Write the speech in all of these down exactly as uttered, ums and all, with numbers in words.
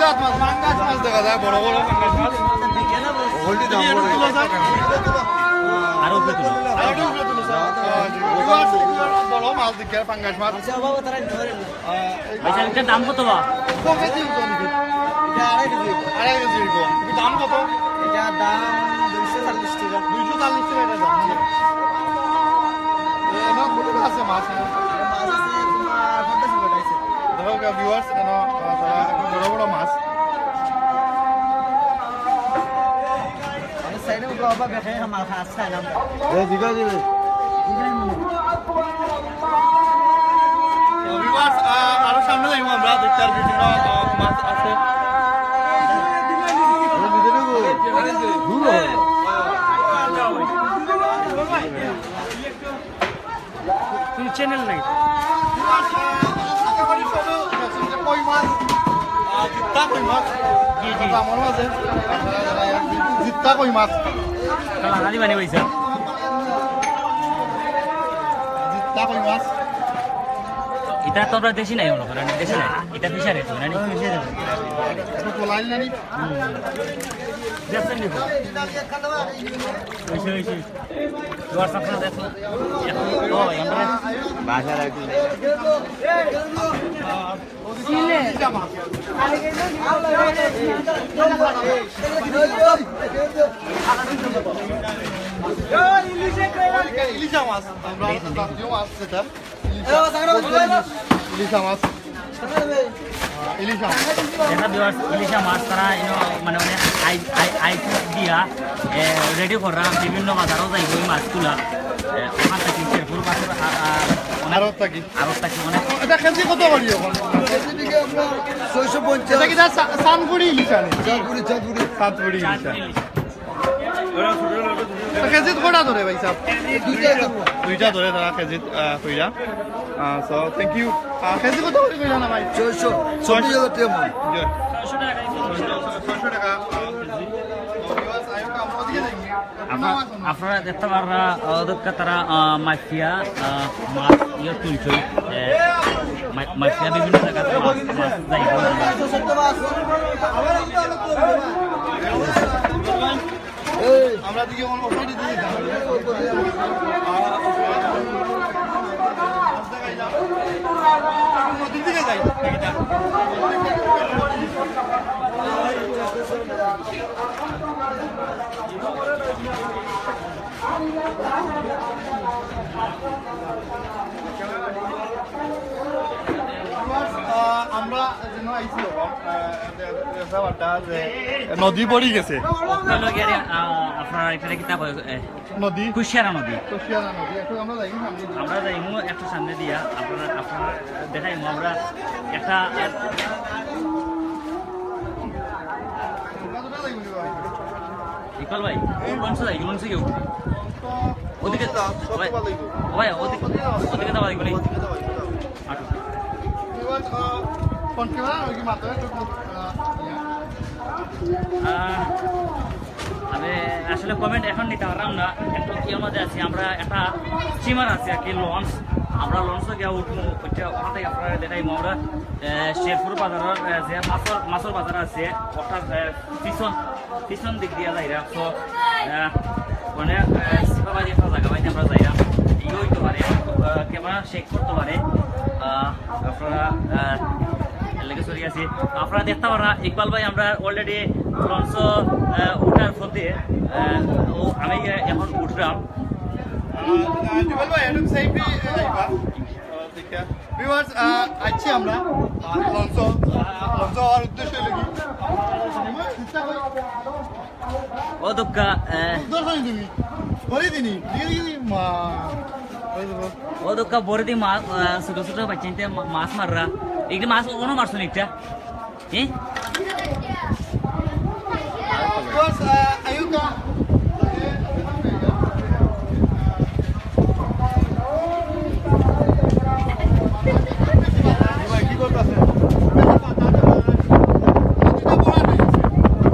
মাছ, পাঙ্গাস মাছ দেখা যায়, বড় বড় পাঙ্গাস মাছ। আরো উপরে তুলো। আর একটু উপরে তুলো, স্যার। বড় মাছ দেখে, পাঙ্গাস মাছ। আহ, এই আচ্ছা, এটার দাম কত বা? কত কেজি ওজন? এটা আড়াই কেজি। আড়াই কেজি ওজন। এটার দাম কত? এটার দাম দুইশো চল্লিশ টাকা। দুইশো চল্লিশ টাকা এটার দাম। এ, না, কত আছে মাছ? এটা মাছ আছে তোমার পঞ্চাশ কিলো আছে। দেখো, viewers, কেন, আহ, তারা বড় বড় মাছ। আরে, সাইডে উঠো, বাবা, দেখে, আমার মাছ আছে, আলাম। এ, দিবা, দিবা। তো viewers, আহ, আরো সামনে যাইবো আমরা, দেখতে আর বিভিন্ন, আহ, মাছ আছে। তুমি চ্যানেল নাই। কই মাছ? আহ, জিত্তা কই মাছ। জি, জি। আমার মাঝে জিত্তা কই মাছ। কালা কালি বানি বইছে। জিত্তা কই মাছ। এটা তো আমরা দেশি নাই মনে করেন, দেশি নাই। এটা ফিশারি তো, না নি? একটু পোলাইল না নি? দেখছেন নি? ওই যে, ওই যে। জোয়ার সাঁতরা দেখো। এখন তো আমরা বাসা রাখি। ইলিশা মাছ, আমরা জাতীয় মাছ যেটা, ইলিশা, ইলিশা মাছ, ইলিশা মাছ। দেখা viewers, ইলিশা মাছ তারা, you know, মানে, মানে, আই-, আই-, আইস দিয়া, এ, রেডি করা, বিভিন্ন বাজারও যাইব ওই মাছগুলা। এ, ওখান থেকে শেরপুর মাছের, আ, আ, অনেক আড়ত থাকি। আড়ত থাকি অনেক। এটা কেজি কত করি এখন? কেজি থেকে আপনার ছয়শো পঞ্চাশ। এটা কি তার সা-, সানপুরি ইলিশা নি? চাঁদপুরি, চাঁদপুরি। সানপুরি ইলিশা। চাঁদপুরি ইলিশা। তো কেজিত কটা ধরে ভাই সাহেব? দুইটা ধরবো। দুইটা ধরে তারা কেজিত, আহ, কইরা। আহ, so, thank you। আহ, কেজি কত করে কইরা না ভাই? ছয়শো, চব্বিশ হাজার টাকা মন। জি। ছয়শো টাকা। আপনারা, আপনারা দেখতে পাররা, আহ, ওদিকে তারা, আহ, মাফিয়া, আহ, মাছ ইয়ে তুলছে। এ, মা-, মাফিয়া বিভিন্ন জায়গাতে মাছ, মাছ যাই। আমরা দিকে অন্য সাইডে দিয়ে দিতাম। নদীর দিকে যাই। আহ, আমরা যেন আইছি এখন, আহ, যে, যে, যে, যে, নদী পড়ি গেছে। ওখানে গিয়ে, আহ, আপনারা এখানে কিতা কয়, এ, নদী। কুশিয়ারা নদী। কুশিয়ারা নদী। এখন আমরা যাই সামনে। আমরা যাইমু একটু সামনে দিয়া, আপনারা, আপনারা দেখাইমু আমরা একটা। ইকবাল ভাই, কোন লঞ্চে যাই? লঞ্চে কেউ? ওদিকে ভাই, ওদিকে, ওদিকে যাওয়া লাগবে নি? আচ্ছা। আহ, আমি আসলে comment এখন নিতে পারলাম না, একটু কি আমাদের আছি, আমরা একটা স্টিমার আছে আর কি, লঞ্চ, আমরা লঞ্চে গিয়ে উঠবো, ওইটা ওখান থেকে আপনারা দেখাইবো আমরা। আহ, শেরপুর বাজারের, আহ, যে মাছর, মাছর বাজার আছে, ওটার, আহ, পিছন, পিছন দিক দিয়ে যাইরা। So, আহ, মানে, আহ, সিপাবাজি একটা জায়গা পাইতে আমরা যাইরা। ইয়ে হইতে পারে, আহ, camera shake করতে পারে। আহ, আপনারা, আহ, এর লাগি sorry আছি। আপনারা দেখতে পাররা, ইকবাল ভাই আমরা already লঞ্চ, আহ, উঠার পথে, আহ, ও আমি এখন উঠলাম। আহ, জুবেল ভাই, একটু side এ যাইবা। আহ, ঠিক আছে। Viewers, আহ, আইছি আমরা, আহ, লঞ্চ, আহ, লঞ্চ হওয়ার উদ্দেশ্য হইল কি? ও দক্কা, আহ, দশ মিনিট তুমি। বড়ি দিনি, দিয়ে দিনি, মা। ও দক্কা, বড়ি দি মা-, আহ, ছোট ছোট বাচ্চাইন্তে মা-, মাছ মাররা। একটা মাছ অনো মারছো নি একটা? হ্যাঁ? Of course, uh, Ayuka.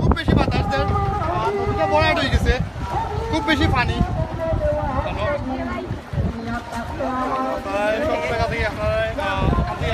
খুব বেশি বাতাস দেয়। নদীটা ভরাট হয়ে গেছে। খুব বেশি পানি। প্রায় সব জায়গা থেকে আপনারা, আহ,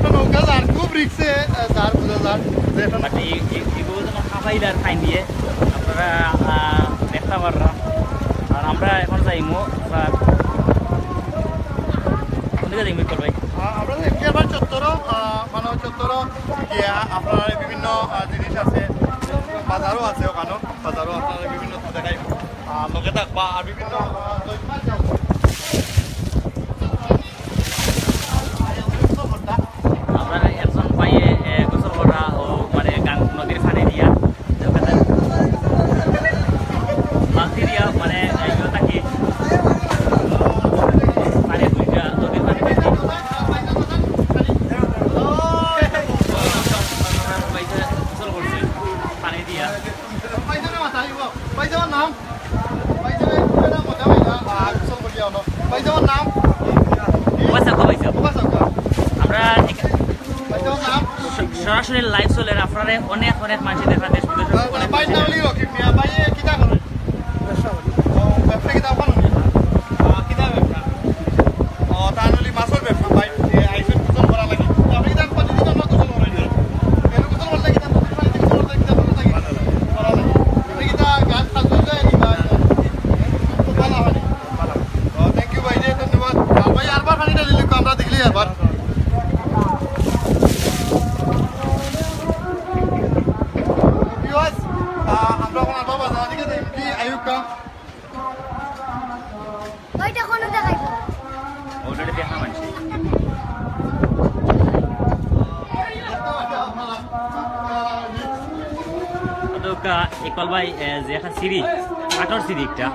একটা নৌকা যার, খুব রিক্সে, আহ, যার, বুঝা যার যে একটা বাট এই, এই, এগুলো যেন হাঁপাইলে আর ফাইন দিয়ে আপনারা, আহ, দেখতে পাররা। আর আমরা এখন যাইমু, আহ, কোন দিকে যাইমু, ইকবাল ভাই? আহ, আমরা যাইমু আবার চত্বরও, আহ, মানে চত্বরও গিয়া আপনারা বিভিন্ন, আহ, জিনিস আছে, বাজারও আছে ওখানে, বাজারও আপনারা বিভিন্ন দেখাইব। আহ, লগে থাকবা, আর বিভিন্ন, আহ, আমরা একজন ভাইয়ে, এ, গোসল করা ও মানে গাং-, নদীর পানি দিয়া, বালতি দিয়া মানে, এ, ইয়ে থাকি, পানি দুইটা নদীর পানি থাকি। গোসল করছে পানি দিয়া। ভাই, তোমার নাম? ভাই, তোমার নাম? ভাই, তোমার নাম? উবাস আক্কা, উবাস আক্কা। উবাস আক্কা। আমরা ঠিক ভাই, তোমার নাম? স-, সরাসরি live চলের, আপনারে অনেক অনেক মানুষ দেখা, দেশ বিদেশ ভাই, অনেক ভাই, মানুষ। নাম হলো রকিব মিয়া। ভাই, এ, কিতা করেন? ব্যবসা করি। ও, ব্যবসা কিতা করেন? আহ, কিতা ব্যবসা? ও, তার হলি মাছের ব্যবসা, ভাই। এ, আইসেন গোসল করা লাগে। আপনি কিতা প্রতিদিন আমরা গোসল করাই না? এর গোসল করলে কিতা নদীর পানিতে গোসল করলে কিতা ভালা লাগে? ভালা লাগে। ভালা লাগে। আপনি কিতা গাছ ফালতু যায় নি বা? তো ভালা হয় নি। ভালা। ও, thank you ভাই, জি, ধন্যবাদ। আর ভাই, আরবার পানিটা দিলে আমরা দেখলি আরবার। Viewers, আহ, আমরা এখন আরবার বাজার দিকে যাই। কি আইয়ুব খান? ওইটা কোনো দেখাইবো? Already দেখা মানছে। তো কা-, ইকবাল ভাই, এ, যে একটা সিঁড়ি, কাঠর সিঁড়ি একটা,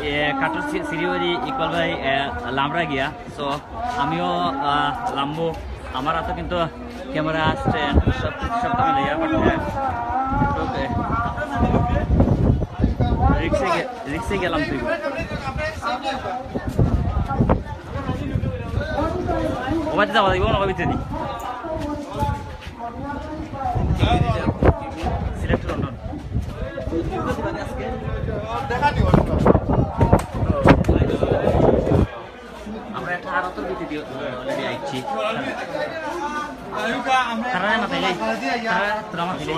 এ, কাঠর সি-, সিঁড়ি ওই ইকবাল ভাই, এ, লামরা গিয়া। So, আমিও, আহ, লামবো। আমার হাতে কিন্তু camera, stand, সব, সব তো মিলে, but, হ্যাঁ, তো, এ, রিক্সে গে-, রিক্সে গেলাম তুই। ওবাতে যাওয়া যাইব না, ওবাতে দি। Sylhet to London. আমরা একটা আরো তোর ভিতরে দিয়ে already আইছি। তারা মাথায় যাই। তারা তোরা মাথায় যাই।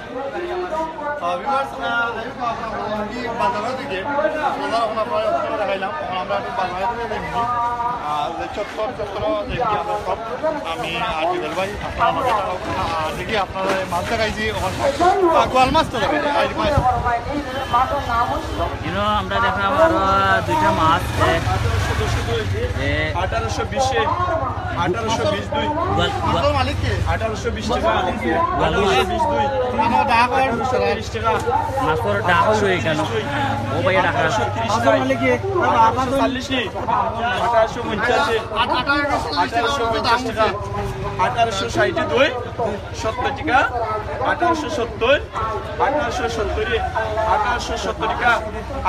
আহ, viewers, আহ, এই তো আমরা কি বাজারের দিকে, বাজার এখন আপনারা ওখানে দেখাইলাম, এখন আমরা একটু বাজারের দিকে যাই। আহ, যে চত্বর, চত্বর দেখি আমরা সব, আমি আর জুয়েল ভাই, আপনারা আমাকে দেখাও। আহ, দেখি আপনারা এই মাছ দেখাইছি, ওখানে, আহ, গোয়াল মাছ তো দেখাইছি, আর মাছ। You know, আমরা দেখলাম আরো দুইটা মাছ, এ, এ, আঠারোশো বিশে, আঠারোশো বিশ দুই। গোয়াল, গোয়াল। আঠারোশো বিশ টাকা। আঠারোশো বিশ দুই। আঠারোশো তিরিশ টাকা। মাছর ডাক হইল কেন? ও ভাই, ডাক। আঠারোশো তিরিশ টাকা। আঠারোশো চল্লিশ। আঠারোশো পঞ্চাশে। আঠারোশো পঞ্চাশ টাকা। আঠারোশো ষাটে দুই। সত্তর টাকা। আঠারোশো সত্তর। আঠারোশো সত্তরে। আঠারোশো সত্তর টাকা।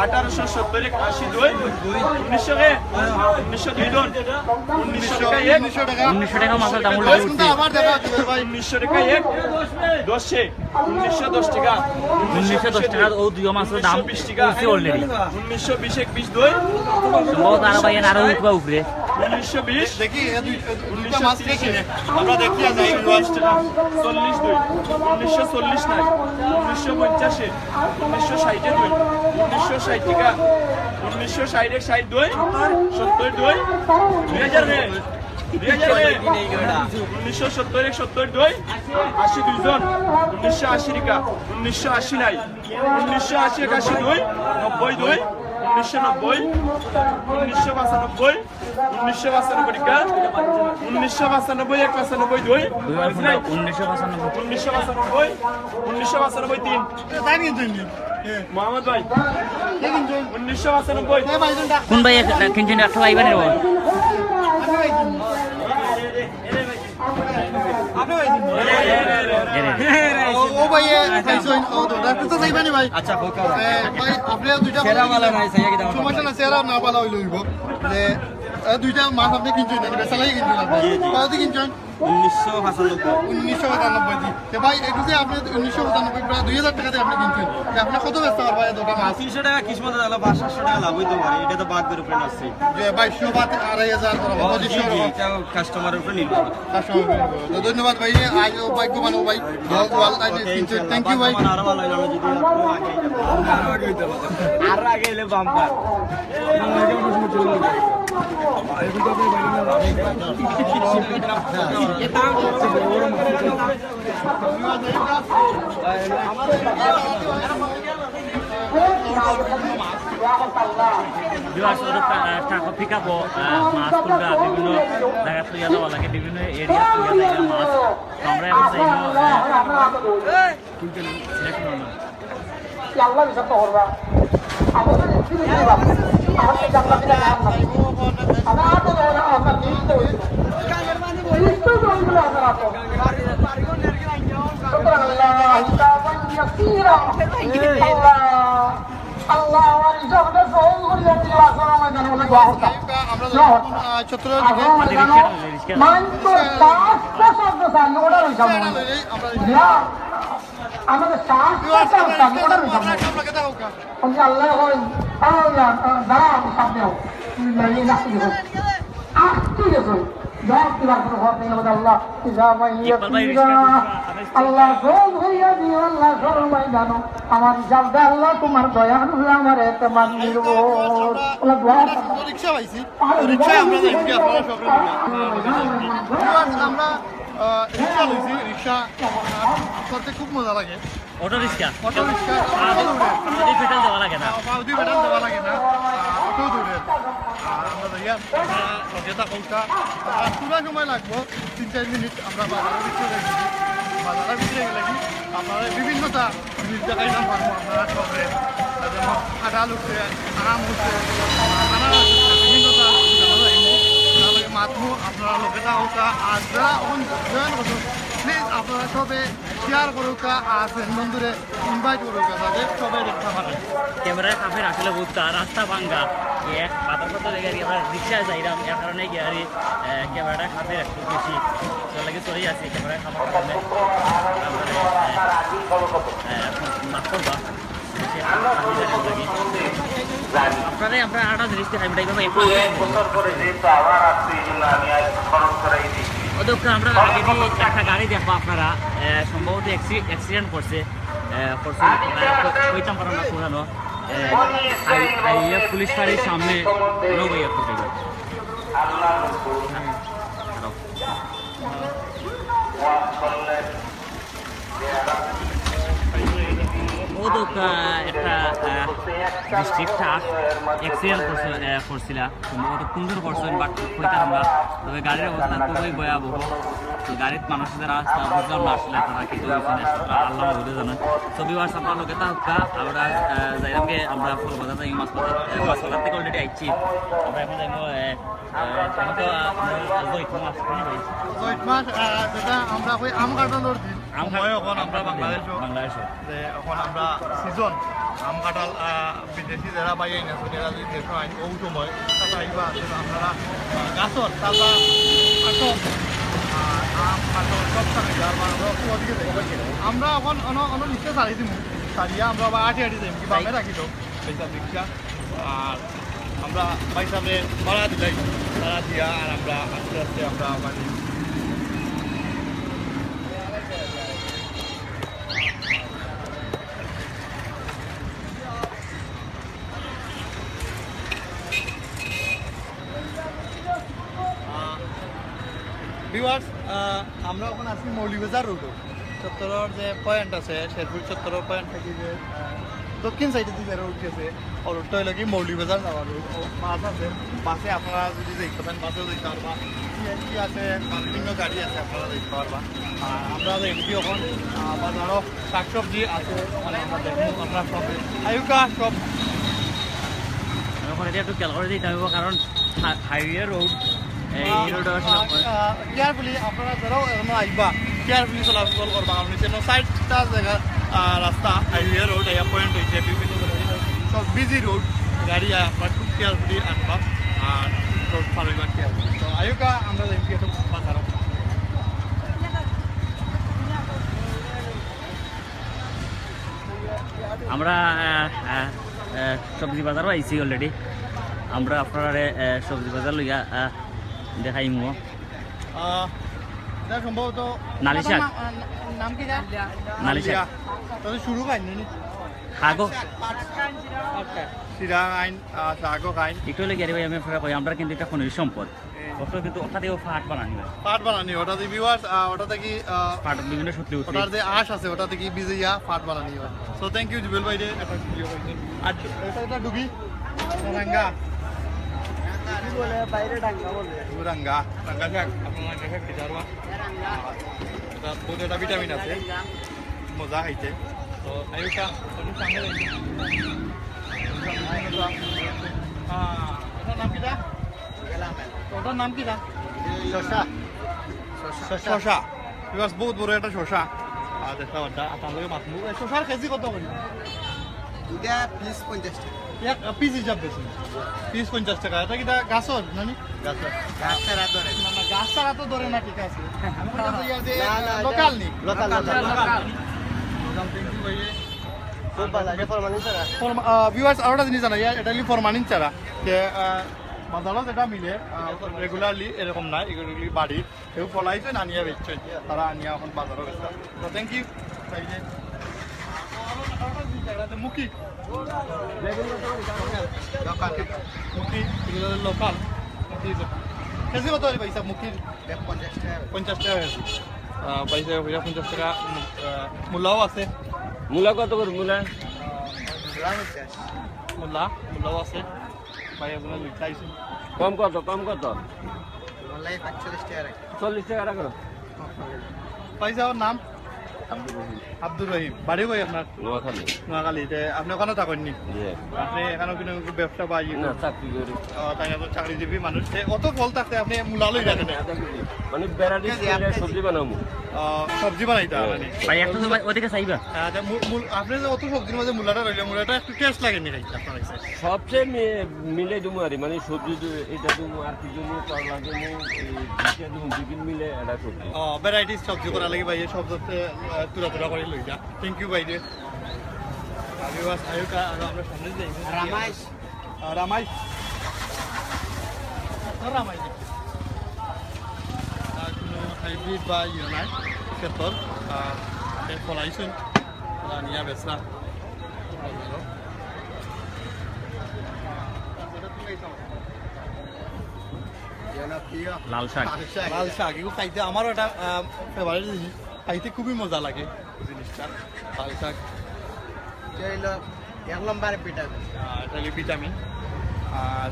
আঠারোশো সত্তর এক আশি দুই। উনিশশো কে? উনিশশো দুই দন। উনিশশো টাকা এক। উনিশশো টাকা মাছের দাম উঠে উঠছে। আবার দেখা হচ্ছে ভাই। উনিশশো টাকা এক। দশে। উনিশশো দশ টাকা। উনিশশো দশ টাকা, ও দুই মাছের দাম উঠছে already। উনিশশো বিশ এক বিশ দুই। সম্ভবত আরো ভাই, আরো উঠবা উপরে। উনিশশো বিশ। দেখি, এ দুই, এ দুইটা মাছ কে কিনে? আমরা দেখি আজ এই বিশ টাকা। চল্লিশ দুই। উনিশশো চল্লিশ নাই। উনিশশো পঞ্চাশে। উনিশশো ষাটে দুই। উনিশশো ষাট টাকা। উনিশশো ষাট এক ষাট দুই। সত্তর দুই। দুই হাজার রে। দুই হাজার রে। উনিশশো সত্তর এক সত্তর দুই। আশি দুই দন। উনিশশো আশি টাকা। উনিশশো আশি নাই। উনিশশো আশি এক আশি দুই। নব্বই দুই। উনিশশো নব্বই। উনিশশো পঁচানব্বই। উনিশশো পঁচানব্বই টিকা। উনিশশো পঁচানব্বই এক, পঁচানব্বই দুই। দুই বার ফোন দাও, উনিশশো পঁচানব্বই। উনিশশো পঁচানব্বই, উনিশশো পঁচানব্বই তিন। মোহাম্মদ ভাই, উনিশশো পঁচানব্বই। কোন ভাই একটা কিনছেন, একটা ভাই বানিয়ে দেবো। ও, ও ভাই, এ, খাইছইন, ও তো, ডাক্তার তো চাইবা নি ভাই? আচ্ছা, হোক। এ, ভাই, আপনি দুইটা সেরা ভালো বালা নাই, চাইয়া কি দাম? সমস্যা না, সেরা না বালা হইলে হইব। যে, এ, দুইটা মাছ আপনি কিনছেন, বেচা লাগি কিনছেন আপনি। জি, জি। কত দিয়ে কিনছেন? উনিশশো পঁচানব্বই। উনিশশো পঁচানব্বই, জি। তো ভাই, একটু যে আপনি উনিশশো পঁচানব্বই, প্রায় দুই হাজার টাকা দিয়ে আপনি কিনছেন। যে আপনি কত বেচতে পারবা এই দুটো মাছ? তিনশো টাকা কিসমতে তাহলে পাঁচ সাতশো টাকা লাভ হইতে পারে, এটা তো বাদ করে উপরে আসছে। যে বাইশশো বা আড়াই হাজার, ও, জি, পঁচিশশো জি, টাকা। এটা কাস্টমারের উপরে নির্ভর। তো ধন্যবাদ ভাই, আজ ও ভাগ্যবান ও ভাই, দল দোয়াল আইনে ওকে, কিনছে। ইনশাআল্লাহ। Thank you ভাই। বাম্পার আরো ভালো হইলো, আমরা যদি আরো আগে হইতে পারে। আরো আগে হইলে বাম্পার। Viewers, ওদের টা-, আহ, ট্রাকো পিক আপো, আহ, মাছ তুলরা বিভিন্ন জায়গা লইয়া যাওয়া লাগে, বিভিন্ন এরিয়া লইয়া যাওয়া মাছ। তো আমরা এখন যাইব, আহ, সিলেট রওনা। কি আল্লাহ বিচার তো করবা। আমাদের কি বিচার করবা? আমাদের জান্নাত দিলে জাহান্নাম। আমরা তো ওরা আমরা দিন তো হই। দিন তো হই বলে আমরা তো। সুতরাং আল্লাহ হিসাবান ইয়াসীরা। আল্লাহ আল্লাহ আমার হিসাবটা সহজ করিয়া দিও, আসলে আমার জানা বলে দোয়া করতাম। আমরা যখন, আহ, চট্টগ্রাম থেকে আসলে আমার জানো, মাত্র পাঁচটা শব্দ জানি, ওটা রইছে আমার মনে। আমরা ইয়া, আমাদের সাহস করতাম, ওটা রইছে আমার মনে। বলছি, আল্লাহ কই, আল্লাহ, আল্লাহ, দাঁড়াও, সামনে হও। তুমি লড়িয়ে না, তুমি হও। আহ, ঠিক আছে। জবাব দিবার কোনো ঘর নেই, আমাদের আল্লাহ। ইকবাল ভাই, রিক্সা আল্লাহ, সব হইয়া দিও, আল্লাহ, সব ভাই জানো। আমার হিসাবটা আল্লাহ, তোমার দয়া হলে আমার এতেমাদ নির্ভর। আল্লাহ, দোয়া করো। রিক্সা পাইছি। রিক্সায় আমরা যাই, কি আপনারা সব রিক্সা? আমরা, আহ, রিক্সা লইছি, রিক্সা, আহ, চড়তে খুব মজা লাগে। Auto rickshaw? অটো রিক্সা, আহ, অটো দৌড়ে। অটো পেট্রোল দেওয়া লাগে না। আহ, অটো পেট্রোল দেওয়া লাগে না। আহ, অটো দৌড়ে। আহ, আমরা যাই, আহ, যেটা কৌটা, আহ, পুরা সময় লাগবো, তিন চার মিনিট আমরা বাজারের ভিতরে যাই। বাজারের ভিতরে গেলে কি আপনারা বিভিন্নতা জিনিস দেখাইতাম পারবো আপনারা সবরে। যেমন কাঁঠাল উঠছে, আম উঠছে, আনারস উঠছে, বিভিন্নতা দেখা যাইবো। তার লগে মাতমু, আপনারা লগে থাকউক্কা। আর যারা এখন জয়েন করছেন, প্লিজ আপনারা সবে শেয়ার করউক্কা, আর ফ্রেন্ড বন্ধুরে ইনভাইট করউক্কা, যাতে সবাই দেখতে পারে। ক্যামেরার কাপড় আসলে বুঝতা, রাস্তা ভাঙ্গা, এক পাতার পাতা লেগে আর কি আমরা রিক্সায় যাইলাম, এর কারণে কি আর কি, আহ, ক্যামেরাটা কাপড় একটু বেশি, তার লাগে চলেই আসি ক্যামেরার কাপড় কারণে। তারপরে, আহ, আহ, মাফ করবা। আপনারারে আমরা আরেকটা জিনিস দেখাই, আমরা এইভাবে একটু বছর পরে যেহেতু আবার আসছে, এই জন্য আমি আর খরচ করাই দিই। ও দোকান, আমরা আগে দিয়ে একটা গাড়ি দেখবো আপনারা, আহ, সম্ভবত অ্যাক্সি-, অ্যাক্সিডেন্ট করছে, আহ, করছে, আহ, কইতাম পারলাম না পুরানো, আহ, আই-, আইয়া পুলিশ ফাঁড়ির সামনে লোক হইয়া পড়ে গেল। আল্লাহ রসুল হ্যাঁ, দাঁড়াও। ওয়াজ করলেন। ও তো, আহ, একটা, আহ, ডিস্ট্রিক্ট ট্রাক অ্যাক্সিডেন্ট করছে, আহ, করছিলা। সম্ভবত কোন দিন করছেন, but কইতাম আমরা। তবে গাড়ির অবস্থা খুবই ভয়াবহ। তো গাড়িত মানুষ যারা আছে, তারা বুঝলাম না আসলে তারা কি করছে না, আল্লাহ বুঝে জানেন। তো viewers, আপনারা লগে থাকউক্কা, আমরা, আহ, যাইলাম গিয়া, আমরা ফুল বাজার যাই, মাছ বাজার, আহ, মাছ বাজার থেকে already আইছি। আমরা এখন যাইবো, আহ, আহ, এখন তো, আহ, জৈত মাছ, হ্যাঁ ভাই? জৈত মাছ, আহ, যেটা আমরা কই আম কাঁঠালর দিন। আম সময় কাঁঠাল, এখন আম আমরা কাঁঠাল বাংলাদেশও। বাংলাদেশও। যে এখন আমরা সিজন, আম কাঁঠাল, আহ, বিদেশি যারা ভাই আইন আছে, এরা যদি দেশো আইন, ওই সময় তারা আইবা, আসলে আপনারা, আহ, গাছর তাজা কাঁঠাল, আহ, আম কাঁঠাল সব খাবে, যার মানে আমরা ওদিকে যাই। আমরা এখন অন-, অন নিচে ছাড়ি দিমু, ছাড়িয়া আমরা আবার আটি আটি যাই, কি বামে রাখি তো, এই সব রিক্সা। আর আমরা ভাই সাহেব ভাড়া দিলাই, ভাড়া দিয়া আর আমরা আস্তে আস্তে আমরা বাড়ি। আহ, viewers, আহ, আমরা এখন আছি মৌলভীবাজার রোডো। চত্বরর যে পয়েন্ট আছে, শেরপুর চত্বরর পয়েন্ট থাকি যে, আহ, দক্ষিণ সাইডে যে রোড গেছে, ও রোডটা হইলো কি মৌলভীবাজার যাওয়ার রোড। ও বাস আছে, বাসে আপনারা যদি যাইতে পারেন, বাসেও যাইতে পারবা। সিএনজি আছে, বিভিন্ন গাড়ি আছে, আপনারা যাইতে পারবা। আর আমরা যাইমু কি এখন, আহ, বাজারও শাকসবজি আছে, মানে আমরা দেখবো, আপনারা সব আইউক্কা সব। আমি ওখানে দিয়ে একটু খেয়াল করে দিতে হবে, কারণ হাইওয়ে রোড, এই রোড আসলে কেয়ারফুলি আপনারা যারাও এখনো আইবা, কেয়ারফুলি চলাচল করবা, কারণ হচ্ছে সাইডটা জায়গা, আহ, রাস্তা হাইওয়ে রোড, এই পয়েন্ট হইছে বিভিন্ন জায়গায় সব বিজি রোড, গাড়ি আয়, আপনারা খুব কেয়ারফুলি আনবা। আর রোড পার হইবা কেয়ারফুলি। তো আইউক্কা আমরা যাইমু কি একটু বাজারও। আমরা, আহ, আহ, আহ, সবজি বাজারও আইছি অলরেডি। আমরা আপনারারে, আহ, সবজি বাজার লইয়া, আহ, দেখাইমু। আহ, এটা সম্ভবত নালি শাক। নাম, আহ, নাম কি এটা? নালি শাক। আলিয়া। তাহলে শুরু খাই নি? খাগো। আচ্ছা। শিরা খাইন, আহ, শাকও খাইন। একটু হলে গেরি ভাই, আমি আপনারা কই, আমরা কিন্তু এটা খনিজ সম্পদ। ওটা কিন্তু ওটা দিয়েও ফাট বানানি হয়। ফাট বানানি, ওটা দিয়ে ভিউয়ার্স, আহ, ওটা থেকে, আহ, ফাট বিভিন্ন সূত্রে উঠে। ওটার যে আঁশ আছে, ওটা থেকে ভিজাইয়া ফাট বানানি হয়। So, thank you, জুবেল ভাই রে, একটা ভিডিও করছেন। আর এটা, এটা ডুবি, রাঙ্গা। কি বলে? বাইরে ডাঙ্গা বলে। রাঙ্গা, রাঙ্গা শাক, আপনারা রাঙ্গা শাক খেতে পারবা। এটা বহুত একটা ভিটামিন আছে, মজা খাইতে। তো, আইউক্কা, একটু সামনে যাই। আহ, এটার নাম কিটা? ওটার নাম কিটা? শশা। শশা। ভিউয়ার্স, বহুত বড় একটা শশা। আর দেখতে পাচ্ছ, আর তার লগে মাছ। এ, শশার কেজি কত করি? এটা পিস পঞ্চাশ টাকা। এক পিস হিসাব বেশি। পিস পঞ্চাশ টাকা। এটা কিটা গাছর, নানি? গাছর। গাছ ছাড়া ধরে না। না, না, গাছ ছাড়া তো ধরে না, ঠিক আছে। আমি বলতে চাই যে না, না, লোকাল নি। Local, local, local. Local. Local, thank you ভাই। খুব ভালো লাগে, ফরমালিন ছাড়া। ফরমা-, আহ, ভিউয়ার্স, আরো একটা জিনিস জানাই, এটা হইলো ফরমালিন ছাড়া। যে, আহ, বাজারও যেটা মিলে, আহ, রেগুলারলি এরকম না, এগুলি বাড়ি। কেউ ফলাইছে না, আনিয়া বেচছে। তারা আনিয়া এখন বাজারও বেচছে। তো thank you। এই যে, আরো একটা জিনিস জানাই, যে মুখি। মুখি, এগুলো লোকাল। মুখি। কেজি কত হইল ভাই সাহেব মুখির? পঞ্চাশ টাকা। পঞ্চাশ টাকা কেজি। আহ, ভাই সাহেব, এটা পঞ্চাশ টাকা। আহ, মূলাও আছে। মূলা কত করে মূলা? মূলা পঞ্চাশ। মূলা, মূলাও আছে। ভাই, আপনার লিখতে আইসুন। কম কত, কম কত? মূলা পাঁচচল্লিশ টাকা রাখি। চল্লিশ টাকা রাখো। ভাই সাহেব, নাম? আব্দুর রহিম। আব্দুর রহিম। বাড়ি কই আপনার? নোয়াখালী। নোয়াখালী। তে আপনি ওখানে থাকেন নি? জি। আপনি এখানে কোনো ব্যবসা বা ইয়ে না, করেন? চাকরি করি। ও, তাই তো চাকরিজীবী মানুষ। তে অত ফল থাকতে আপনি মূলা লই রাখেন? মানে ভ্যারাইটিস করে সবজি বানাবো। ও, সবজি বানাইতে হ্যাঁ। মানে। ভাই, একটু তো ভাই ওদিকে চাইবা। আচ্ছা, মূল, মূল, আপনি যে অত সবজির মাঝে মূলাটা রইলে, মূলাটা একটু টেস্ট লাগে নি খাইতে আপনার কাছে? সবচেয়ে মি-, মিলে দিমু আর কি, মানে সবজি দু-, এটা দিমু আর কি দিমু, করলা দিমু, এই দুইটা দিমু, দুই দিন মিলে এটা সবজি। ও, ভ্যারাইটিস সবজি করা লাগে ভাই, এই সব হচ্ছে, আহ, তুরা তুরা করে লই যা। Thank you ভাই রে। আগে বাস আয়োটা, আর আমরা সামনে যাই। রামাইশ। আহ, রামাইশ। রামাইশ। আর কোনো হাইব্রিড বা ইয়ে নাই, ক্ষেতর, আহ, এর ফলাইছুন, ফলা নিয়া বেচা। লাল শাক। লাল শাক, এগুলো খাইতে আমারও একটা, আহ, ফেভারিট জিনিস, খাইতে খুবই মজা লাগে জিনিসটা, লাল শাক। এটা হইলো এক নম্বর ভিটামিন। আহ, এটা হইলো ভিটামিন। আর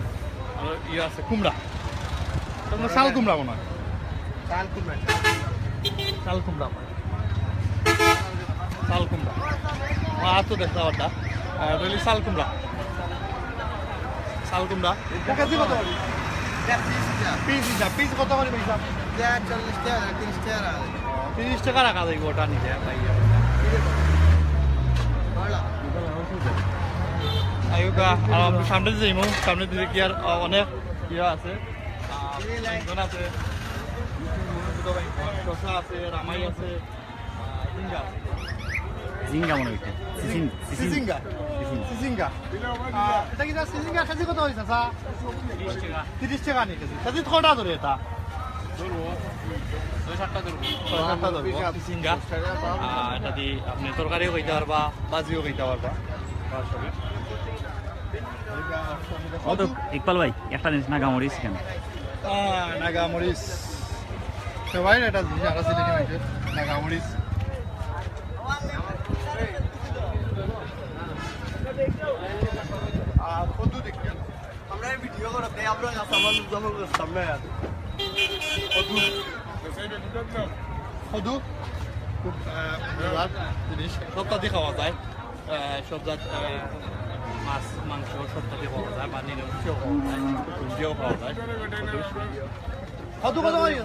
আরো ইয়ে আছে, কুমড়া। এটা মনে হয় চাল কুমড়া মনে হয়। চাল কুমড়া, চাল কুমড়া। চাল কুমড়া। আমার হাত তো দেখতে পারটা। আহ, এটা হইলো চাল কুমড়া। চাল কুমড়া। এটা কেজি কত করে? এটা পিস হিসাব। পিস হিসাব। পিস কত করে ভাই সাহেব? এটা চল্লিশ টাকা, তিরিশ টাকা। তিরিশ টাকা রাখা যাইব ওটা নিলে, ভাই। ভালো। আইউকা, আর আমরা সামনে যাইমু, সামনে দিকে কি আর, আহ, অনেক ইয়ে আছে। আহ, বেগুন আছে, শসা আছে, রামাই আছে, আহ, ঝিঙ্গা আছে। ঝিঙ্গা মনে হচ্ছে। সিসিং-, সিসিং-, সিসিঙ্গা। সিসিং। সিসিঙ্গা। আহ, এটা কি তার সিসিঙ্গা কেজি কত হয়েছে, স্যার? তিরিশ টাকা। তিরিশ টাকা নি কেজি। কেজি কটা ধরে এটা? ছয় সাতটা ধরবো। ছয় সাতটা ধরবো। সিসিঙ্গা। আহ, এটা দিয়ে আপনি তরকারিও খাইতে পারবা, ভাজিও খাইতে পারবা। কত, ইকবাল ভাই, একটা জিনিস, নাগা মরিচ কেন? আহ, নাগা মরিচ। তো ভাই, এটা জিনিস আরো ছিল কি ভাই? নাগা মরিচ। আর কদু দেখি। আমরা এই ভিডিও করতে আমরা গাছ আমার জঙ্গল করতাম না আর। কদু। কদু। খুব, আহ, মজার জিনিস। সবতা দি খাওয়া যায়। আহ, সব জাত, আহ, মাছ, মাংস সবতা দি খাওয়া যায়। বা নিরামিষও খাওয়া যায়। সবজিও খাওয়া যায়। কদু। কত কত করি?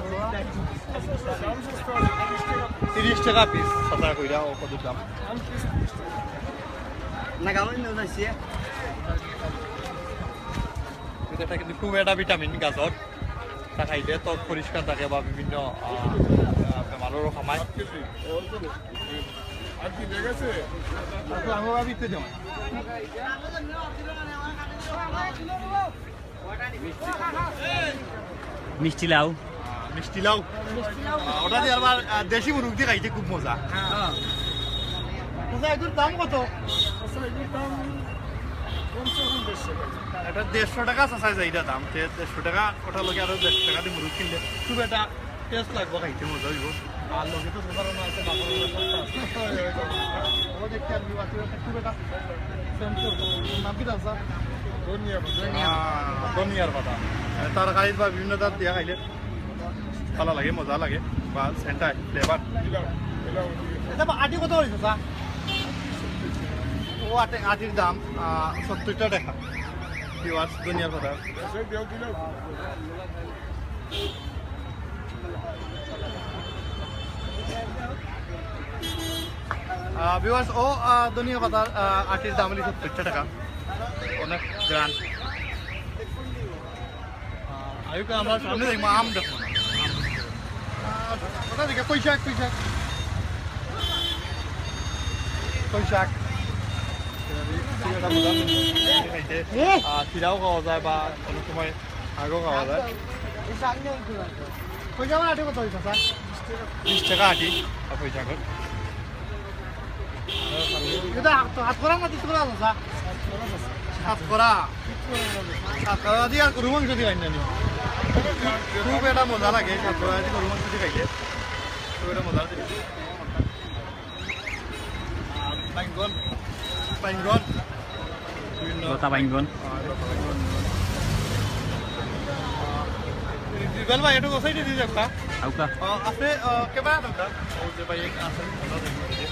তিরিশ টাকা পিস, সাদা কইরা, ও কত দাম? না, গাউন নিয়ে যাচ্ছি। এটা কিন্তু খুব একটা ভিটামিন গাজর। তা খাইলে ত্বক পরিষ্কার থাকে বা বিভিন্ন, আহ, আহ, বেমারও কমায়। আর কি লেগেছে? একটু আঙুর আবিতে যাও। মিষ্টি লাউ। আহ, মিষ্টি লাউ। আহ, ওটা দিয়ে আবার, আহ, দেশি মুরগ দিয়ে খাইতে খুব মজা। আচ্ছা, এগুলোর দাম কত? আচ্ছা, এগুলোর দাম কমসে কম দেড়শো টাকা। এটা দেড়শো টাকা আছে সাইজ, এইটা দাম। তে দেড়শো টাকা, ওটার লগে আরো দেড়শো টাকা দিয়ে মুরগ কিনলে খুব একটা টেস্ট লাগবো, খাইতে মজা হইব। আর লগে তো সাধারণ আছে, বাপর বাপর সবটা আছে। ও দেখতে আর কি, বাকি একটা খুব একটা সেন্ট করবো। নাম কি দাদা? ধনিয়া পাতা। আহ, ধনিয়ার পাতা। তরকারি বা বিভিন্ন জাত দিয়া খাইলে ভালা লাগে, মজা লাগে, বা সেন্টটা, ফ্লেভার। এটা বা আটি কত করি, চাচা? ও আটি, আটির দাম, আহ, সত্তইরটা টাকা। ভিউয়ার্স, ধনিয়ার পাতা। আহ, ভিউয়ার্স, ও, আহ, ধনিয়া পাতার, আহ, আটির দাম হইল সত্তইরটা টাকা। অনেক গ্রান। আহ, আইউক্কা আমরা সামনে দেখবো, আম দেখবো না। আহ, ওটা দেখে কই শাক, কই শাক। কই শাক। খাইতে, আহ, চিরাও খাওয়া যায় বা অনেক সময় আগেও খাওয়া যায়। কই শাক আটি কত হইছে, স্যার? বিশ টাকা আটি, আর কই শাকর। এটা হাত, হাত করা না, তিত করা আছে, স্যার? হাত করা। হাত করা দিয়ে আর গরু মাংস দিয়ে আইন না নি? খুব একটা মজা লাগে, হাত করা দিয়ে গরু মাংস দিয়ে খাইতে। খুব একটা মজা লাগে। বাইঙ্গন, বাইঙ্গন, বিভিন্ন লতা বাইঙ্গন। আহ, লতা বাইঙ্গন। আহ, রিজল ভাই, একটু গোসাইতে দিয়ে যাও, কা? আউক্কা। আহ, আপনি, আহ, কেবা আছেন, কা? ওই যে ভাই, আছেন, ভালো আছেন, ভাই।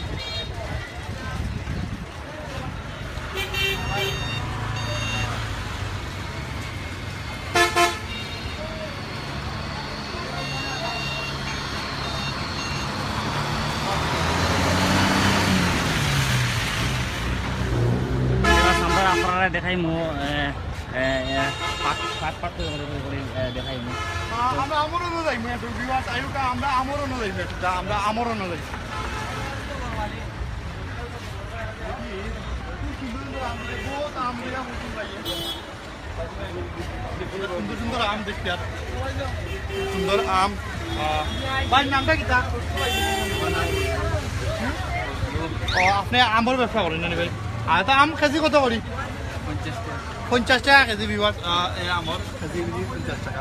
আমরা আপনারা দেখাইমু, এ, এ, এ, পাট, পাট, পাট করে, করে, করে, করে, এ, দেখাইমু। আ-, আমরা আমরও না যাইমু, একটু ভিউয়ার্স, আইউক্কা, আমরা আমরও না যাইমু, একটু দা-, আমরা আমরও না যাইমু। বহুত আম দিয়া, বহুত আম দিয়া, বহুত আম দিয়া। সুন্দর সুন্দর আম দেখতে আর সুন্দর আম। আহ, ভাই, নামটা কিতা? ও, আপনি আমর ব্যবসা করেন না নি ভাই? আর তো আম কেজি কত করি? পঞ্চাশ টাকা। পঞ্চাশ টাকা কেজি, ভিউয়ার্স। আহ, এই আমর কেজি বিক্রি পঞ্চাশ টাকা।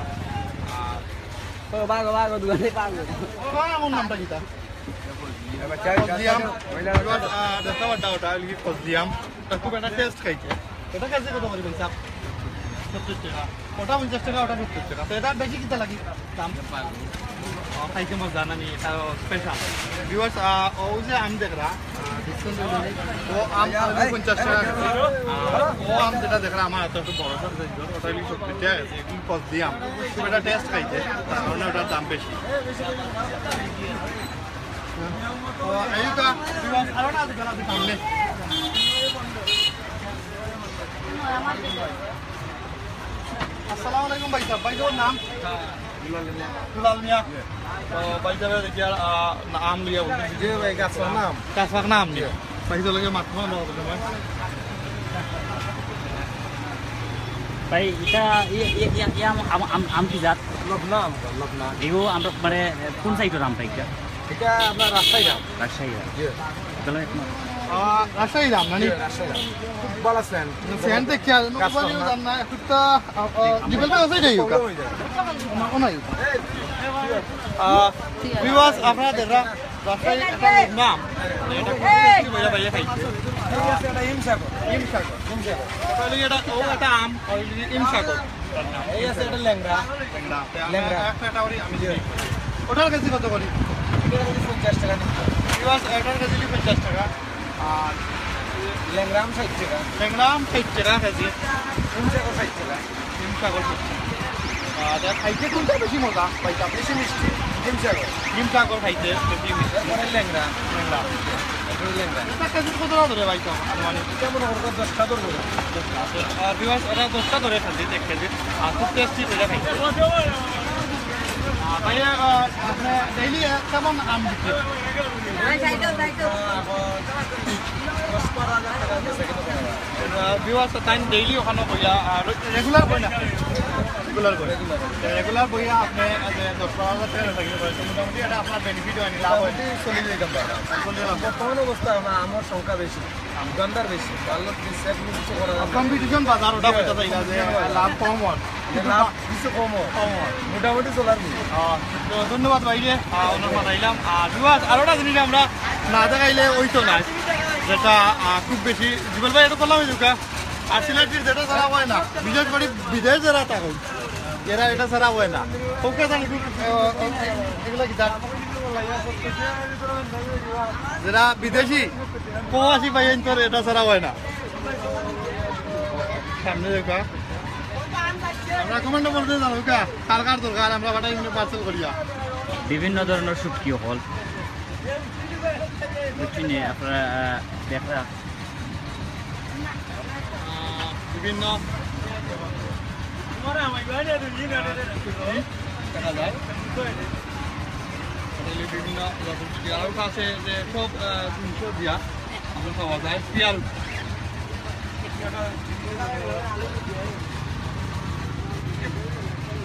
আর ও, বাগো, বাগো, দোকানে বাগো। ও, ভাই, আমর নামটা কিতা? ফজলি আম। ভিউয়ার্স, আহ, দেখতে পারতা ওটা, আর কি ফজলি আম। এটা খুব একটা টেস্ট খাইতে। এটা কেজি কত করি বলছে আপ-, সত্তর টাকা। ওটা পঞ্চাশ টাকা, ওটা সত্তর টাকা। তো এটা বেশি কিতা লাগি দাম? ও, খাইতে মজা না নি, এটা স্পেশাল। ভিউয়ার্স, আহ, ও যে আম দেখরা, আহ, ও আম, আম পঞ্চাশ টাকা। আহ, ও আম যেটা দেখরা আমার এত একটু বড় সাইজ, ওটা হইলে সত্তর টাকা। এখন ফজলি আম। খুব একটা টেস্ট খাইতে, তার কারণে ওটার দাম বেশি। ও, এই তো, আসসালামু আলাইকুম ভাই সাহেব, ভাই সাহেবর নাম? দুলাল মিয়া। তো ভাই সাহেব দেখি আর, আহ, আম লিয়া বলতে। জি ভাই, গাছর নাম। গাছর নাম নিয়া। ভাই সাহেব লগে মাত মারো না, বলতে ভাই। ভাই, এটা, ই-, ই-, ই-, ই আম, আম, আম, আম কি জাত? লবনা আম, লবনা। এগো আমরা মানে কোন সাইডর আম ভাই এটা? এটা আপনার রাজশাহী আম। রাজশাহী আম। জি। তাহলে এক নম্বর। আহ, রাজশাহী আম, মানে? জি, রাজশাহী আম। খুব ভালো সেন্ট। সেন্ট দেখি আর, নতুবা গাছ নিয়ে পাকনা। যান না, একটু তো, আহ, আহ, জি, ডিপেল ভাই আছে, যাই হোক। প্রবলেম হয়ে যায়। ওনা-, ওনাই। আহ, ভিউয়ার্স, আপনারা দেখরা, রাজশাহী একটা লবনা আম। মানে, এটা খুব টেস্টি, ভাইয়া, ভাইয়া খাইছে। এই আছে একটা হিমসাগর। হিমসাগর। হিমসাগর। তাহলে এটা, ও একটা আম, আর এই যে হিমসাগর। এই আছে একটা ল্যাংড়া। ল্যাংড়া। ল্যাংড়া। একটা, একটা করি আমি দিই। ওটার কেজি কত করি? এটার কেজি পঞ্চাশ টাকা নিচ্ছে। Viewers, এটার কেজি পঞ্চাশ টাকা। আর ল্যাংড়া আম ষাট টাকা। ল্যাংড়া আম ষাট টাকা কেজি। হিমসাগর ষাট টাকা। হিমসাগর ষাট টাকা। আর খাইতে কোনটা বেশি মজা? ভাই, বেশি মিষ্টি। হিমসাগর। হিমসাগর খাইতে বেশি মিষ্টি। এরপরে ল্যাংড়া। ল্যাংড়া। এরপরে ল্যাংড়া। এটা কেজি কত টাকা ধরে ভাই, তো আনুমানিক? এটা মনে করো দশটা ধরবো। আর viewers, এটা দশটা ধরে খাইতে, এক কেজি। আর খুব tasty এটা খাইতে। আর ভাইয়া, আহ, আপনি daily, আহ, কেমন আম বিক্রি? আহ, viewers, তাই daily ওখানো বইয়া, আর regular বই না? Regular বই। Regular বইয়া আপনি, আহ, যে দশ বারো হাজার টাকা বেচা কিনা করেন, তো মোটামুটি এটা আপনার benefit হয়নি, লাভ হয়নি? মোটামুটি চলি যাইতাম পারে। চলি যাইতাম। বর্তমান অবস্থা আমরা আমার সংখ্যা বেশি, দোকানদার বেশি, ভালো কিছু সেভ কিছু করা যাবে না। Competition বাজার, ওটা কইতে চাই না যে লাভ কম হয়। যে লাভ কিছু কম হয়। কম হয়। মোটামুটি চলার দিন। আহ, তো ধন্যবাদ ভাইরে, আহ, ওনার মাথাইলাম। আর viewers, আর ওটা জিনিস আমরা না দেখাইলে ওই তো নাই, যেটা, আহ, খুব বেশি, জীবন ভাই, এটা করলাম ওই দুকা। আর সিলেটির যেটা ছাড়া হয় না, বিশেষ করে বিদেশ যারা থাকো, এরা এটা ছাড়া হয় না। ওকে জানি খুব, আহ, এগুলা কি জাত? যারা বিদেশি, প্রবাসী ভাই, তোর এটা ছাড়া হয় না। সামনে দেখা। আমরা কমেন্টে বলতে জানো কা, কার কার দরকার, আমরা পাঠাই মানে পার্সেল করিয়া। বিভিন্ন ধরনের শুটকি হল। বুঝছি নি, আপনারা, আহ, দেখরা। আহ, বিভিন্ন শুটকি দেখা যায়। হোটেলে বিভিন্ন রকম শুটকি। আরও আছে যে সব, আহ, জিনিস দিয়া আমরা পাওয়া যায়। পিয়াল।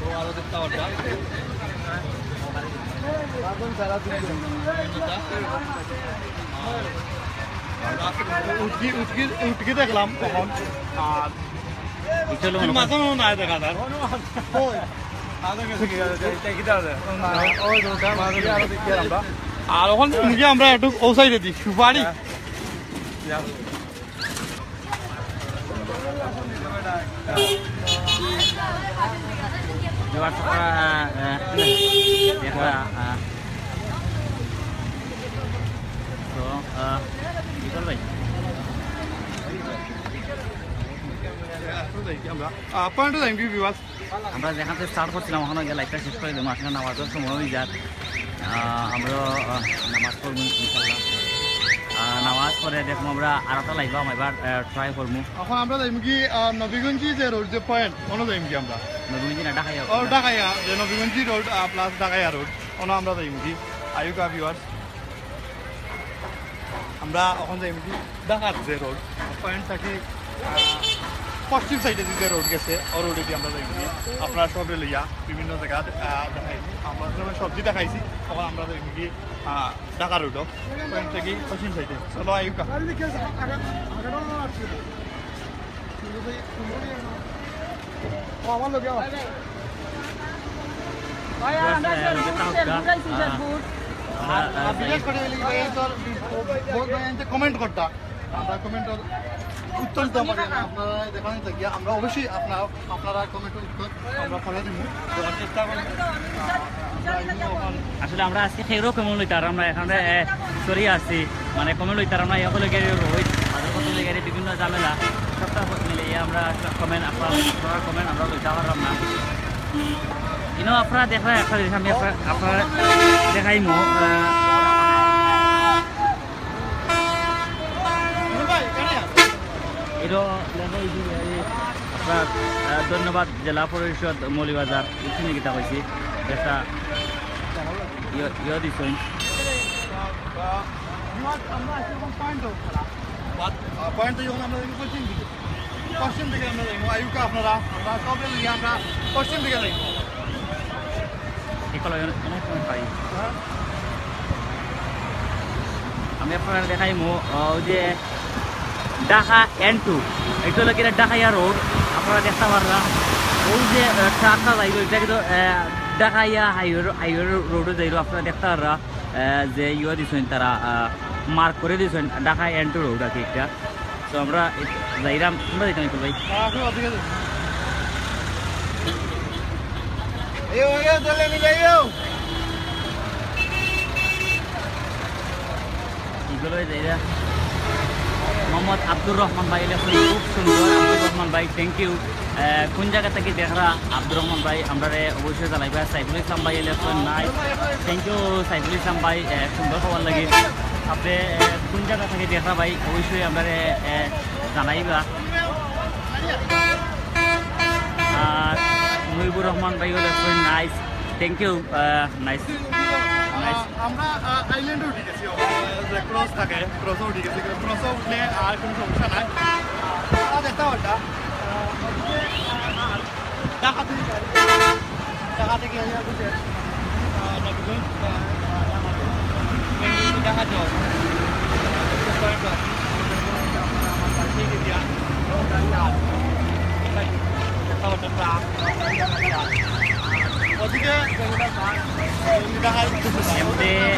তো আরো দেখতে পাচ্ছি। উটকি, উটকি, উটকি দেখলাম তখন। আর এটা হলো মাথা মনে হয় দেখা যায়। ওই। আরো গেছে কি, এটা কি দাঁড়ায়? ওই তো, ওটা মাথা দিয়ে আরো দেখি আমরা। আর ওখান থেকে মুখে আমরা একটু ও সাইডে দিই, সুপারি। এবার তো, আহ, আহ, দেখবা, আহ, তো, আহ, কি করবে? আমরা, আহ, পয়েন্টে যাই, কি viewers? আমরা যেখান থেকে স্টার্ট করছিলাম, ওখানে গিয়ে লাইভটা শেষ করে দেবো। আসলে নামাজের সময় হয়ে যাক। আহ, আমরা, আহ, নামাজ পড়বো ইনশাল্লাহ। আহ, নামাজ পড়ে দেখবো আমরা আর একটা লাইভ আমরা এবার, আহ, ট্রাই করবো। এখন আমরা যাইমু কি, আহ, নবীগঞ্জি যে রোড, যে পয়েন্ট, ওনো যাইমু কি আমরা? নবীগঞ্জি না, ঢাকাইয়া। ও, ঢাকাইয়া, যে নবীগঞ্জি রোড, আহ, প্লাস ঢাকাইয়া রোড, ওনো আমরা যাইমু কি? আইউকা viewers। আমরা এখন যাইমু কি ঢাকার যে রোড, পয়েন্ট থাকি, আহ, পশ্চিম সাইডে যে রোড গেছে, ও রোডে দিয়ে আমরা যাইমু কি আপনারা সবরে লইয়া বিভিন্ন জায়গা, আহ, দেখাই। আমরা যেমন সবজি দেখাইছি, তখন আমরা যাইমু কি, আহ, ঢাকা রোডও, পয়েন্ট থাকি পশ্চিম সাইডে। চলো আইউকা। ও, আমার লগে আও। ভাই, আমরা শেরপুর, শেরপুর আইছি, শেরপুর। আর, আর বিশেষ করে হইলে কি ভাই, তোর বহুত ভাই এনতে কমেন্ট করতা। আমরা কমেন্টের উত্তর দিতে পারি না। আপনারা দেখানি তো গিয়া, আমরা অবশ্যই আপনারা, আপনারা কমেন্টের উত্তর আমরা পড়ে দিব, দেওয়ার চেষ্টা করব। আসলে আমরা আজকে খেয়েও কমেন্ট লইতাম, আমরা এখানে, এ, সরি আছি, মানে কমেন্ট লইতাম, আমরা এখন লেগে রই, বাজার করতে লেগে বিভিন্ন ঝামেলা, সবটা মিলিয়ে আমরা একটা কমেন্ট, আপনারা, আপনারা কমেন্ট আমরা লইতে পারলাম না। ইনো আপনারা দেখরা একটা জিনিস আমি আপনারা, আপনারা দেখাইমু, আহ, এটা লেখা হয়েছে যে এই আপনার, আহ, ধন্যবাদ জেলা পরিষদ মৌলভীবাজার, বুঝছেন কিতা কইছি? একটা ইয়ে, ইয়ে দিছইন। পয়েন্ট তো যখন আমরা পশ্চিম দিকে, পশ্চিম দিকে আমরা যাইবো। আইউকা আপনারা, আমরা সব রেল নিয়ে আমরা পশ্চিম দিকে যাইবো। এই কলেজে অনেক সময় পাই। হ্যাঁ। আমি আপনারা দেখাইমু, আহ, ওই যে ঢাকা এন টু, এটা হলো কিনা ঢাকাইয়া রোড, আপনারা দেখতে পাররা। ওই যে, আহ, ট্রাকটা যাইবো, এটা কিন্তু, আহ, ঢাকাইয়া হাইওয়ে, হাইওয়ে রোডে যাইবো, আপনারা দেখতে পাররা, আহ, যে ইয়ে দিছইন তারা, আহ, মার্ক করে দিছইন, ঢাকা এন টু রোড আর কি একটা। তো আমরা এই যাইরাম, আমরা যাইতাম একটু ভাই। এগুলোই যাইরা। মোহাম্মদ আব্দুর রহমান ভাই লেখছেন, খুব সুন্দর আব্দুর রহমান ভাই, thank you। আহ, কোন জায়গা থেকে দেখরা আব্দুর রহমান ভাই, আমরারে অবশ্যই জানাইবা। সাইফুল ইসলাম ভাই লেখছেন, nice, thank you সাইফুল ইসলাম ভাই, আহ, সুন্দর খবর লাগে। আপনি, আহ, কোন জায়গা থেকে দেখরা ভাই, অবশ্যই আমরারে, আহ, জানাইবা। আর মুহিবুর রহমান ভাই লেখছেন, nice, thank you, আহ, nice। আহ, আমরা, আহ, আইল্যান্ডে উঠি গেছি, আহ, যে ক্রস থাকে, ক্রসে উঠি গেছি। ক্রসে উঠলে আর কোনো সমস্যা নাই। আহ, দেখতে পারটা। আহ, ঢাকা থেকে গাড়ি। ঢাকা থেকে এই যে, আহ, নবীগঞ্জ, আহ, ঢাকা যাও। আমার বাড়ি থেকে দিয়া, গাড়ি আর। ওদিকে এমনি, এ,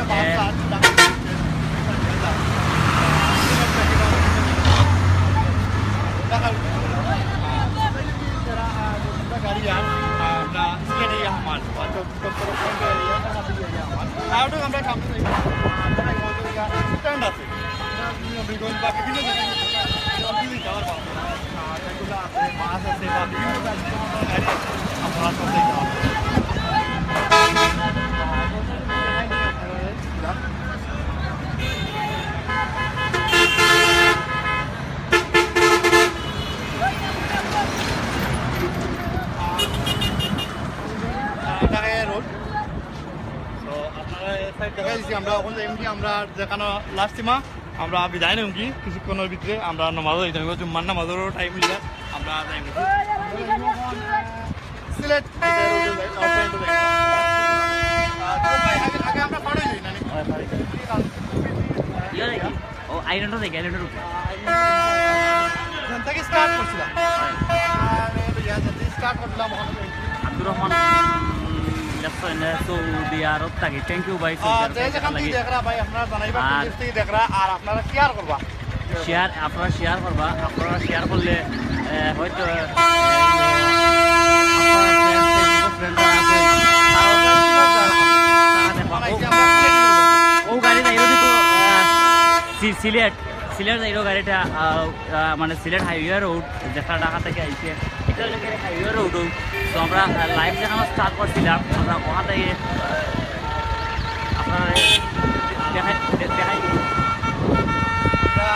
গাড়ি আর, আহ, আমরা সিলেটে আমার, অর্থাৎ স্ট্যান্ড আছে। বিভিন্ন জায়গায় যাওয়ার বাস আছে, বাস আছে বা বিভিন্ন জায়গায় গাড়ি আছে, আপনারা সব দেখতে পাবেন। ঢাকায় রোড। তো আপনারা এই সাইড দেখাই দিছি আমরা, এখন যাইমু কি আমরা যেখানে লাস্ট সীমা, আমরা বিদায় নেব কি কিছুক্ষণের ভিতরে আমরা নামাজও যাইতাম, জুম্মার নামাজেরও টাইম হয়ে যায়, আমরা যাই সিলেট। আগে, আগে আমরা পার হয়ে যাই না? ইয়ে নাকি? ও, আইল্যান্ডও দেখি, আইল্যান্ডের উপরে। যেখান থেকে স্টার্ট করছিলাম। আর, ইয়া, যেখান থেকে স্টার্ট করছিলাম, ওখানে আব্দুর রহমান, উম, লেখছেন, সৌদি আরব থাকি। Thank you ভাই, সৌদি আহ, আরব যে থাকি যেখান থেকে লাগি। দেখরা ভাই, আপনারা জানাইবা, কোন আর দেশ থেকে দেখরা, আর আপনারা শেয়ার করবা। শেয়ার, আপনারা শেয়ার করবা, আপনারা শেয়ার করলে, আহ, হয়তো, আহ, আপনার friends, Facebook friend যারা আছে, তারাও, তারা দেখবা। ও, ও গাড়ি যাইরো কিন্তু, আহ, সি-, সিলেট, সিলেট যাইরো গাড়িটা, আহ, আহ, মানে সিলেট হাইওয়ে রোড, যেটা ঢাকা থেকে আইছে, এটা হলো গিয়ে হাইওয়ে রোড। তো আমরা, আহ, লাইভ দেখানো স্টার্ট করছিলাম, আমরা ওখান থেকে আপনারা দেখাই, দে-, দেখাই। আমরা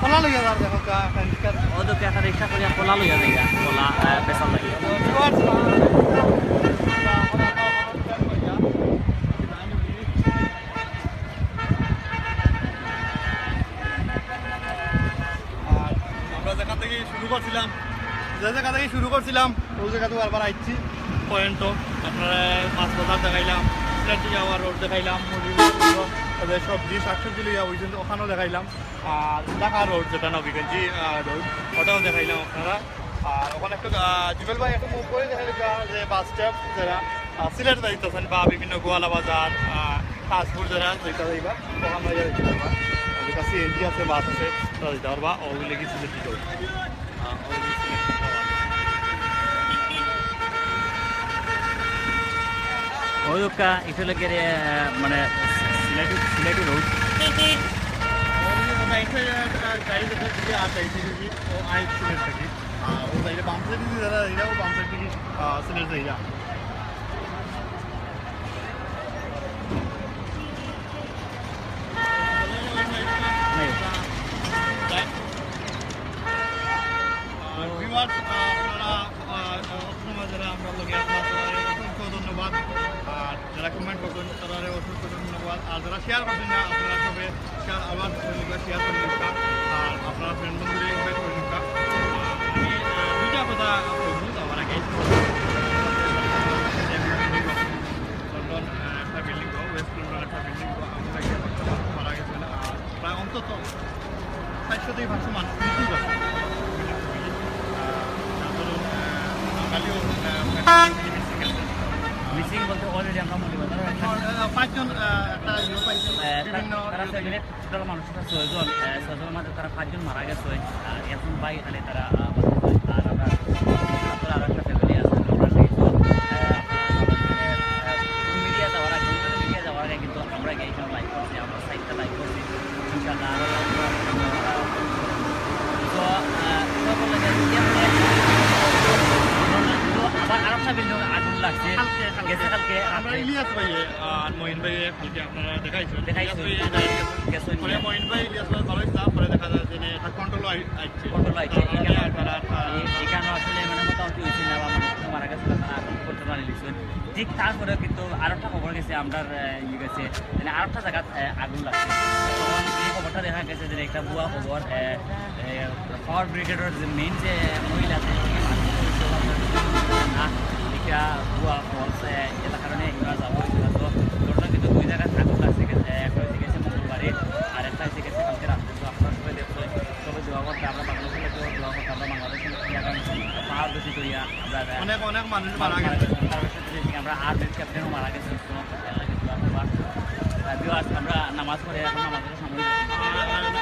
কলা লইয়া যার দেখো কা-, কাঞ্জিকার। ও তো দেখা রিক্সা করিয়া কলা লইয়া যাইয়া, কলা, আহ, বেচার লাগি। তো viewers, আহ, আমরা আর আমরা যেখান থেকে শুরু করছিলাম, যে জায়গা থেকে শুরু করছিলাম, ওই জায়গাতে আবার আইছি পয়েন্টও। আপনারা মাছ বাজার দেখাইলাম, সিলেটি আবার রোড দেখাইলাম, মুরগি, তারপরে সবজি, শাকসবজি লইয়া ওই জন্য ওখানেও দেখাইলাম। আর ঢাকা রোড যেটা নবীগঞ্জি, আহ, রোড, ওটাও দেখাইলাম আপনারা। আর ওখানে একটু, আহ, জুবেল ভাই একটু মুভ করে দেখা যাবে যে বাস স্টপ যারা, আহ, সিলেট যাইতেছেন বা বিভিন্ন গোয়ালা বাজার, আহ, কাশপুর যারা যেটা যাইবা, ওখানে যারা যেতে পারবা। যেটা সিএনজি আছে, বাস আছে, তারা যেতে পারবা। ওগুলো কি সিলেট দিতে হবে? আহ, ওগুলো কি সিলেট দিতে হবে? ওই ওকা, এটা লাগে রে, আহ, মানে সিলেটি, সিলেটি রোড। ওই যে ওটা এটা, আহ, গাড়ি যেটা দিকে আর গাড়ি দিকে, ও আই সিলেট থাকি। আর ও সাইডে বাম সাইডে যারা, এরাও বাম সাইড থেকে, আহ, সিলেট যাইরা। আর viewers, আহ, আপনারা, আহ, সবসময় যারা আমরা লগে আপনারা অসংখ্য ধন্যবাদ। আর যারা কমেন্ট করছেন, তারারে অসংখ্য ধন্যবাদ। আর যারা শেয়ার করছেন না, আপনারা সবে শেয়ার আবার করে দিবা, শেয়ার করে দিবা। আর আপনারা ফ্রেন্ড বন্ধুরে ইনভাইট করে দিবা। আর আমি, আহ, দুইটা কথা বলবো, যাওয়ার আগে। লন্ডন, আহ, একটা বিল্ডিং, ওয়েস্ট লন্ডন একটা বিল্ডিং, আমরা গিয়ে মারা গেছে, আহ, প্রায় অন্তত চারশো থেকে পাঁচশো মানুষ মৃত্যু গেছে। আহ, যার দরুন, আহ, বাঙালিও, আহ, মিসিং আছে। মিসিং বলতে already আমরা মনে করি, আহ, পাঁচজন, আহ, একটা ইয়ে পাইছে। বিভিন্ন তারা ফ্যামিলির টোটাল মানুষ আছে ছয়জন। আহ, ছয়জনের মাঝে তারা পাঁচজন মারা গেছে। আর এখন ভাই এখানে তারা, আহ, বাঁচছে। আর আমরা তারপরে আরো একটা ফ্যামিলি আছে, আমরা সেই, আহ, মিডিয়া যাওয়ার আগে, মিডিয়া যাওয়ার আগে কিন্তু আমরা গিয়ে এখানে লাইভ করছি, আমরা সাইডটা লাইভ করছি। ইনশাআল্লাহ আরো লাইভ করার জন্য, আহ, তো, আহ, তো বলে যে, তো আবার আরেকটা বিল্ডিং আগুন লাগছে। কালকে, কালকে। গেছে কালকে আমরা রাত্রে। ইলিয়াস ভাই আর মহিন ভাই কালকে আপনারা দেখাইছিলেন। দেখাইছি। ইলিয়াস ভাই direct গেছে। গেছে। পরে মহিন ভাই ইলিয়াস ভাই ভালো হইছে, পরে দেখা যায় যে এটা কন্ট্রোল আইছে। কন্ট্রোল আইছে। তারপরে এখানে, আপনারা, আহ, এ-, এখানে আসলে মানে মোটামুটি হইছে না, বা মানুষ মারা গেছে, তারা আগুন করতে পারি দিচ্ছে। ঠিক তারপরে কিন্তু আরেকটা খবর গেছে, আমরা, আহ, ইয়ে গেছে, মানে আরেকটা জায়গা, আহ, আগুন লাগছে। তখন এই খবরটা দেখা গেছে যে একটা ভুয়া খবর, আহ, আহ, ফায়ার ব্রিগেডের যে মেইন যে মহিলা আছে, না, এটা ভুয়া ফলস, আহ, এটার কারণে এগুলো যাওয়া হয়েছিল। তো ঘটনা কিন্তু দুই জায়গায় আগুন লাগছে, আহ, একটা হয়েছে গেছে মঙ্গলবারে, আর একটা হয়েছে গেছে কালকে রাত্রে। তো আপনারা সবাই দেখবেন, সবাই দোয়া করতে, আমরা বাংলাদেশের লোকেও দোয়া করতে, আমরা বাংলাদেশের লোক কি এখন পাহাড় দূষিত হইয়া আমরা অনেক, অনেক মানুষ মারা গেছে। মারা গেছে। তার সাথে সাথে আমরা আর্মির ক্যাপ্টেনও মারা গেছে। তো, আল্লাহ কিছু আছে বা, আহ, viewers, আমরা নামাজ পড়ে এখন নামাজের সময়।